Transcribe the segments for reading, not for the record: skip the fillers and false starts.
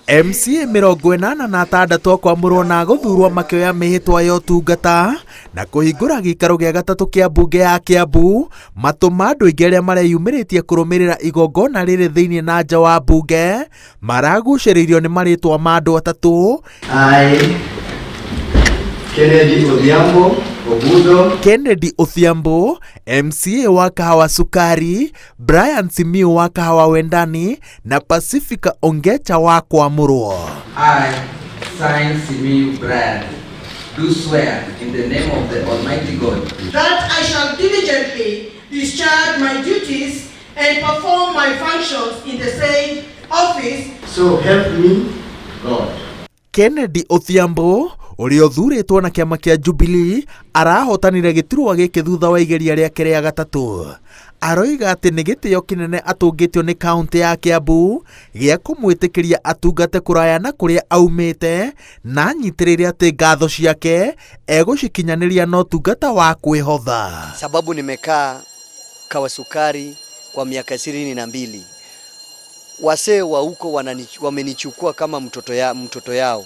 MCA 86 kwamũrwo na gũthurwo makĩoya mĩhĩtwa ya ũtungata na kũhingũra gĩikaro gĩa gatatũ kĩa mbunge ya Kiambu matũma andũ aingĩ arĩa mareyumĩrĩtie kũrũmĩrĩra igongona rĩrĩ thĩinĩ na nja wa mbunge maragucĩrĩirio nĩ marĩtwa ma andũ atatũ. I, Kennedy Odhiambo Ogudo. Kennedy Odhiambo, MCA wa Kahawa Sukari, Brian Simiyu wa Kahawa Wendani na Pacifica Ongecha wa Kwamũrwo. I, sign Simiyu Brian, do swear in the name of the Almighty God that I shall diligently discharge my duties and perform my functions in the same office. So help me God. Kennedy Odhiambo ũrĩa ũthurĩtwo na kĩama kĩa Jubilee arahotanire gĩturwa gĩkĩ thutha wa igeria rĩake rĩa gatatũ. Aroiga atĩ nĩ gĩtĩo kĩnene atũngĩtio nĩ kaũntĩ ya Kiambu gĩa kũmwĩtĩkĩria atungate kũraya na kũrĩa aumĩte na anyitĩrĩire atĩ ngatho ciake egũcikinyanĩria na ũtungata wa kwĩhotha. Sababu nimekaa Kawasukari kwa miaka 22. Wasee wa huko wamenichukua kama mtoto yao,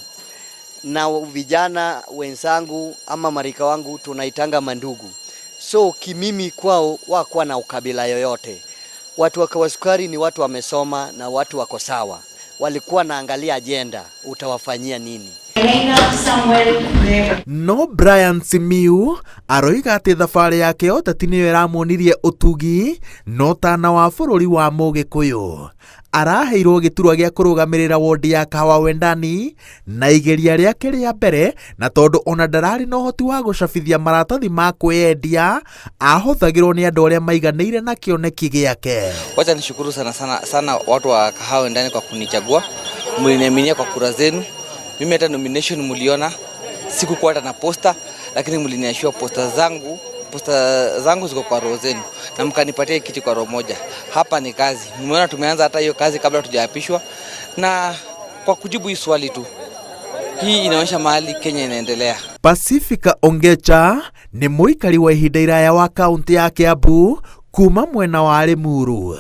na vijana wenzangu ama marika wangu tunaitanga mandugu, so kimimi kwao wakuwa na ukabila yoyote. Watu wa Kawasukari ni watu wamesoma na watu wako sawa, walikuwa naangalia agenda, utawafanyia nini. No Brian Simiyu aroiga atĩ thabarĩ yake ya ũteti nĩyo ĩramuonirie ũtugi na ũtana wa bũrũri wa Mũgĩkũyũ. Araheirwo gĩturwa gĩa kũrũgamĩrĩra wondi ya Kahawa Wendani na igeria rĩake rĩa mbere, na tondũ ona ndararĩ na ũhoti wa gũcabithia maratathi ma kwĩyendia, ahũthagĩrwo nĩ andũ arĩa maiganĩire na kĩoneki gĩake. Wacha nishukuru sana sana sana watu wa Kahawa Wendani kwa kunichagua, mliniaminia kwa kura zenu. Mimi hata nomination mliona sikukuwa hata na posta, lakini mliniashua posta zangu ziko kwa roho zenu na mkanipatia kiti kwa roho moja. Hapa ni kazi, mmeona tumeanza hata hiyo kazi kabla tujaapishwa. Na kwa kujibu hii swali tu, hii inaonyesha mahali Kenya inaendelea. Pacifica Ongecha nĩ mũikari wa ihinda iraya wa kaũntĩ ya Kiambu kuma mwena wa Limuru.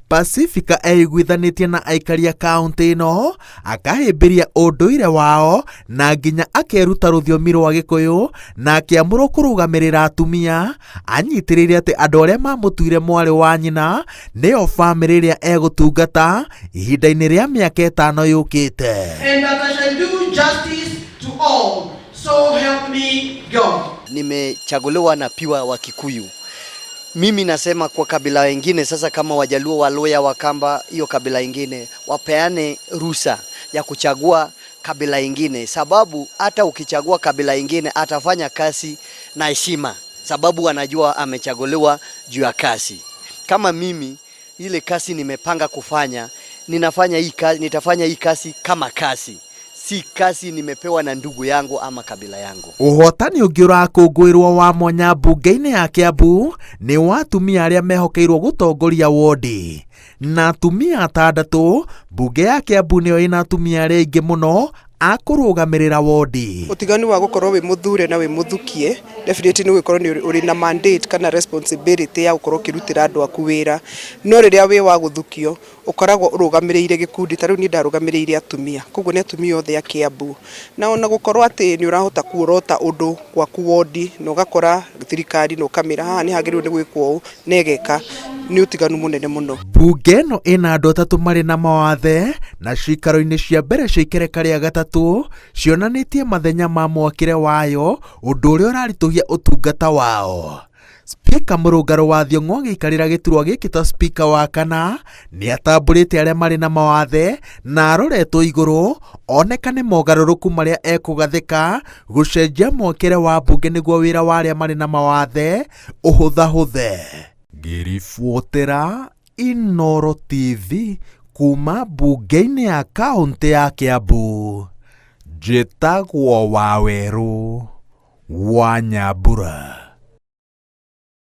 Pacifica eiguithanĩtie na aikari a kaũntĩ ĩno, akahĩmbĩria ũndũire wao na nginya akeruta rũthiomi rwa Gĩkũyũ na akĩamũrwo kũrũgamĩrĩra atumia. Anyitĩrĩire atĩ andũ arĩa mamũtuire mwarĩ wa nyina nĩo bamĩrĩ ĩrĩa egũtungata ihinda-inĩ rĩa mĩaka 5 yũkĩte. And that I shall do justice to all. So help me God. Nimechaguliwa na piwa wa Kikuyu. Mimi nasema kwa kabila wengine sasa, kama Wajaluo, Waluya, Wakamba, hiyo kabila ingine wapeane ruhusa ya kuchagua kabila ingine, sababu hata ukichagua kabila ingine atafanya kazi na heshima, sababu anajua amechaguliwa juu ya kazi. Kama mimi ile kazi nimepanga kufanya, ninafanya hii kazi, nitafanya hii kazi kama kazi, si kazi nimepewa na ndugu yangu ama kabila yangu. Ũhotani ũngĩ ũrakũngũĩrwo wa mwanya mbunge-inĩ ya Kiambu nĩ wa atumia arĩa mehokeirwo gũtongoria wondi na atumia atandatũ. Mbunge ya Kiambu nĩyo ĩna atumia arĩa aingĩ mũno a kũrũgamĩrĩra wondi. Ũtiganu wa gũkorwo wĩ mũthure na wĩ mũthukie definitely nĩ gũkorwo nĩ ũrĩ na mandate kana responsibility ya gũkorwo ũkĩrutĩra andũ aku wĩra, no rĩrĩa wĩ wa gũthukio ũkoragwo ũrũgamĩrĩire gĩkundi. Ta rĩu niĩ ndarũgamĩrĩire atumia, koguo nĩ atumia othe a Kiambu, na ona gũkorwo atĩ nĩ ũrahota kuorota ũndũ gwaku wondi na ũgakora thirikari na ũkamĩra haha nĩ hagĩrĩirwo nĩ gwĩkwo ũũ na ĩgeka, nĩ ũtiganu mũnene mũno. Mbunge ĩno ĩna andũ atatũ marĩ na mawathe na cikaro-inĩ cia mbere cia ikereka rĩa gatatũ cionanĩtie mathenya ma mwakĩre wayo, ũndũ ũrĩa ũraritũhia ũtungata wao. Spika Mũrũngarũ wa Thiong'o agĩikarĩra gĩturwa gĩkĩ ta spika wa kana nĩ atambũrĩte arĩa marĩ na mawathe na aroretwo igũrũ onekane mogarũrũku marĩa ekũgathĩka gũcenjia mwakĩre wa mbunge nĩguo wĩra wa arĩa marĩ na mawathe ũhũthahũthe. Ngĩribotera Inooro TV kuma mbunge-inĩ ya kaũntĩ ya Kiambu, njĩtagwo Wawerũ wa Nyambura.